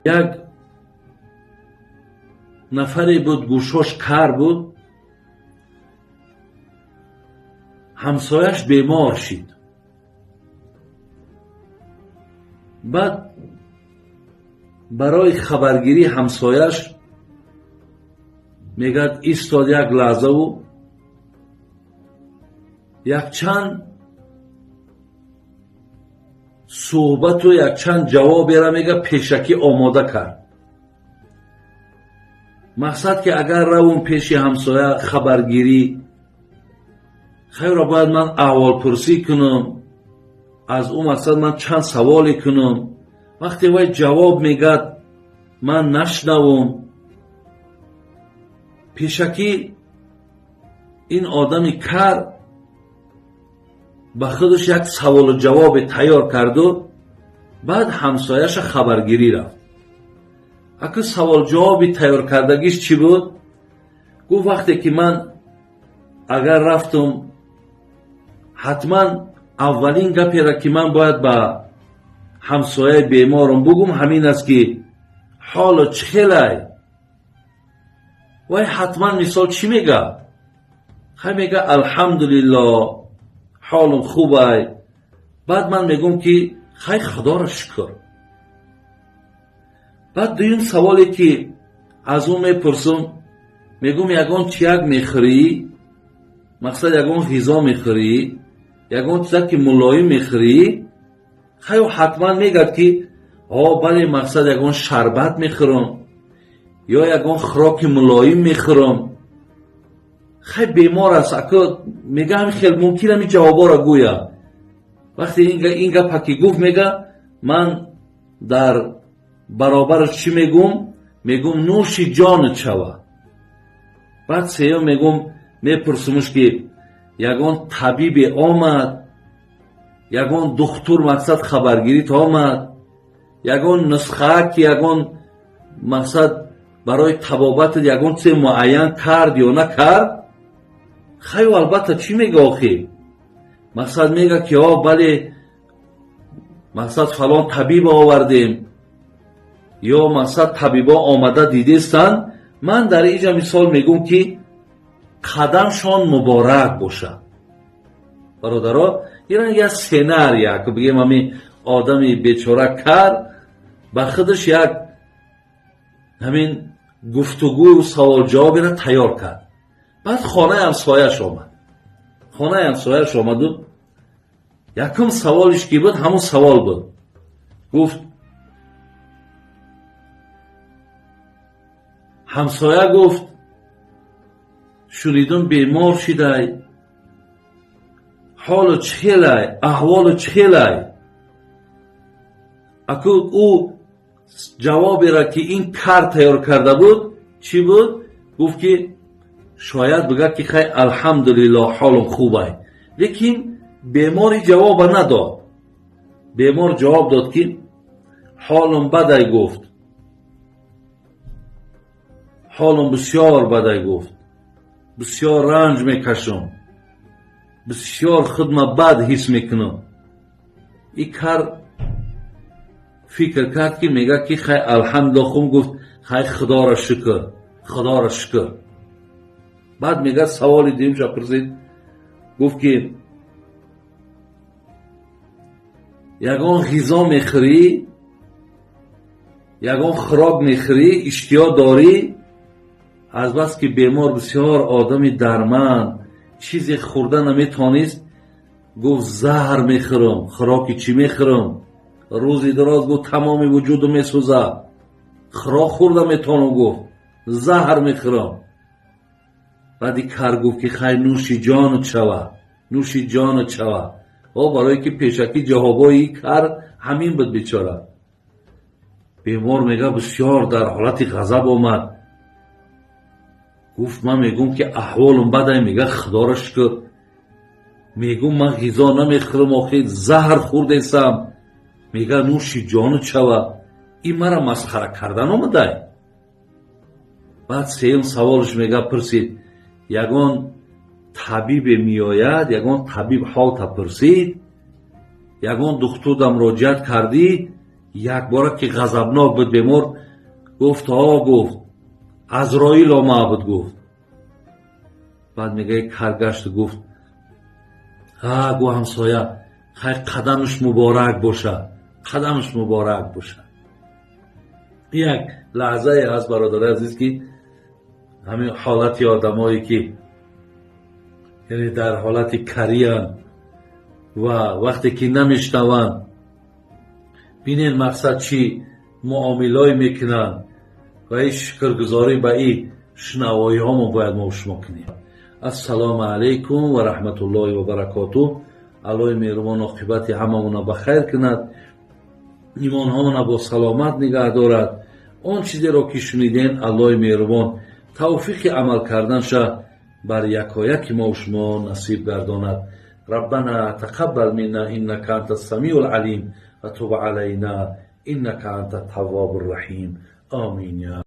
Як нафаре буд, гӯшош кар буд, ҳамсояш бемор шид. Баъд барои хабаргирии ҳамсояш мегӯяд, истод як лаҳзаву якчанд суҳбату якчанд ҷавобера мега пешакӣ омода кард. Мақсад ки агар равум пеши ҳамсоя хабаргирӣ, хайро бояд ман аҳволпурсӣ кунам, аз ӯ мақсад ман чанд саволе кунам, вақте вай ҷавоб мегӯяд, ман нашнавум. Пешакӣ ин одами кар ба худаш як саволу ҷавобе тайёр карду баъд ҳамсояша хабаргирӣ рафт. Аку саволҷавоби тайёр кардагиш чӣ буд? Гуфт, вақте ки ман агар рафтум, ҳатман аввалин гапера ки ман бояд ба ҳамсояи беморам бугум, ҳамин аст ки ҳоло чӣ хелай? Вай ҳатман мисол чӣ мега? Хай мега, алҳамдулилло, ҳолам хубай. Баъд ман мегӯм ки хай, худоро шукр. Баъд дуюм саволе ки аз ӯ мепурсум, мегӯм, ягон чияк мехӯрӣ? Мақсад, ягон ғизо мехӯрӣ, ягон чизак ки мулоим мехӯрӣ? Хай ҳатман мегӯяд ки о, бале, мақсад, ягон шарбат мехӯрам ё ягон хӯроки мулоим мехӯрам. Хай бемор аст, аку мега, ҳами хел мумкин ҳами ҷавоборо гӯя. Вақте ин гапа ки гуфт, мега, ман дар баробараш чӣ мегӯм? Мегӯм, нӯши ҷонат шава. Баъд сеюм мегӯм, мепурсумуш ки ягон табибе омад, ягон духтур, мақсад, хабаргирит омад, ягон нусха ки ягон, мақсад, барои табобатат ягон чизе муайян кард ё накард? Хаю албатта чӣ мега охир? Мақсад, мега ки о, бале, мақсад, фалон табиб овардем ё, мақсад, табибо омада дидестанд. Ман дар инҷа мисол мегӯм ки қадамшон муборак бошад, бародаро. Ина як сценария, ки бигем, ҳами одами бечора кар ба худаш як ҳамин гуфтугӯю саволҷавоберо тайёр кард. Баъд хонаи ҳамсояш омад. Хонаи ҳамсояш омаду якум саволиш ки буд, ҳамун савол буд. Гуфт ҳамсоя, гуфт, шунидум бемор шидай, ҳолу чӣ хелай, аҳволу чӣ хелай? Аку ӯ ҷавоберо ки ин кар тайёр карда буд, чӣ буд? Гуфт ки шояд бигӯяд ки хай, алҳамдулилло, ҳолам хубай. Лекин бемори ҷавоба надод. Бемор ҷавоб дод ки ҳолам бадай, гуфт, ҳолам бисёр бадай, гуфт, бисёр ранҷ мекашам, бисёр худма бад ҳис мекунам. И кар фикр кард ки мегӯяд ки хай, алҳамдулилло, хуб. Гуфт, хай, худоро шукр, худоро шукр. Баъд мегӯяд, саволи дуюмша пурсид, гуфт ки ягон ғизо мехӯрӣ, ягон хӯрок мехӯрӣ, иштиҳо дорӣ? Азбаски бемор бисёр одами дарманд, чизе хӯрда наметавонист, гуфт, заҳр мехӯрам, хӯроки чӣ мехӯрам? Рӯзи дароз, гуфт, тамоми вуҷудам месӯзад, хӯрок хӯрда метавонам, гуфт, заҳр мехӯрам. Баъди кар гуфт ки хай, нӯши ҷонат шава, нӯши ҷонат шава. О, барое ки пешакӣ ҷавобҳои кар ҳамин буд. Бечора бемор, мега, бисёр дар ҳолати ғазаб омад. Гуфт, ман мегӯм ки аҳволам бадай, мега, худоро шукр. Мегӯм, ман ғизо намехӯрам, охир заҳр хӯрдесам. Мега, нӯши ҷонат шава, ин мара масхара кардан омадай. Баъд сеюм саволаш, мега, пурсид, ягон табибе меояд, ягон табиб ҳолта пурсид, ягон духтурда муроҷиат кардӣ? Якбора ки ғазабнок буд бемор, гуфт: «Ҳо», гуфт, «Азроил омада буд», гуфт. Баъд мегӯяд, каргашту гуфт: «Ҳа», гу, «ҳамсоя, хай, қадамаш муборак боша, қадамаш муборак боша». Як лаҳзае ҳаст, бародари азиз, ки ҳамин ҳолати одамое ки, яъне, дар ҳолати кариянд ва вақте ки намешнаванд, бинен, мақсад, чӣ муомилое мекунанд. Ва ин шукргузорӣ ба ин шунавоиҳомо бояд мо шумо кунем. Ассалому алайкум ва раҳматуллоҳи ва баракотуҳ. Аллоҳи меҳрубон оқибати ҳамамона ба хайр кунад, имонҳомона бо саломат нигаҳ дорад. Он чизеро ки шунидем, Аллоҳи меҳрубон тавфиқи амал карданша бар якояки мо шумо насиб гардонад. Раббана тақаббал минна иннака анта самиу алим ва туб алайна иннака анта таввабу раҳим. Омин.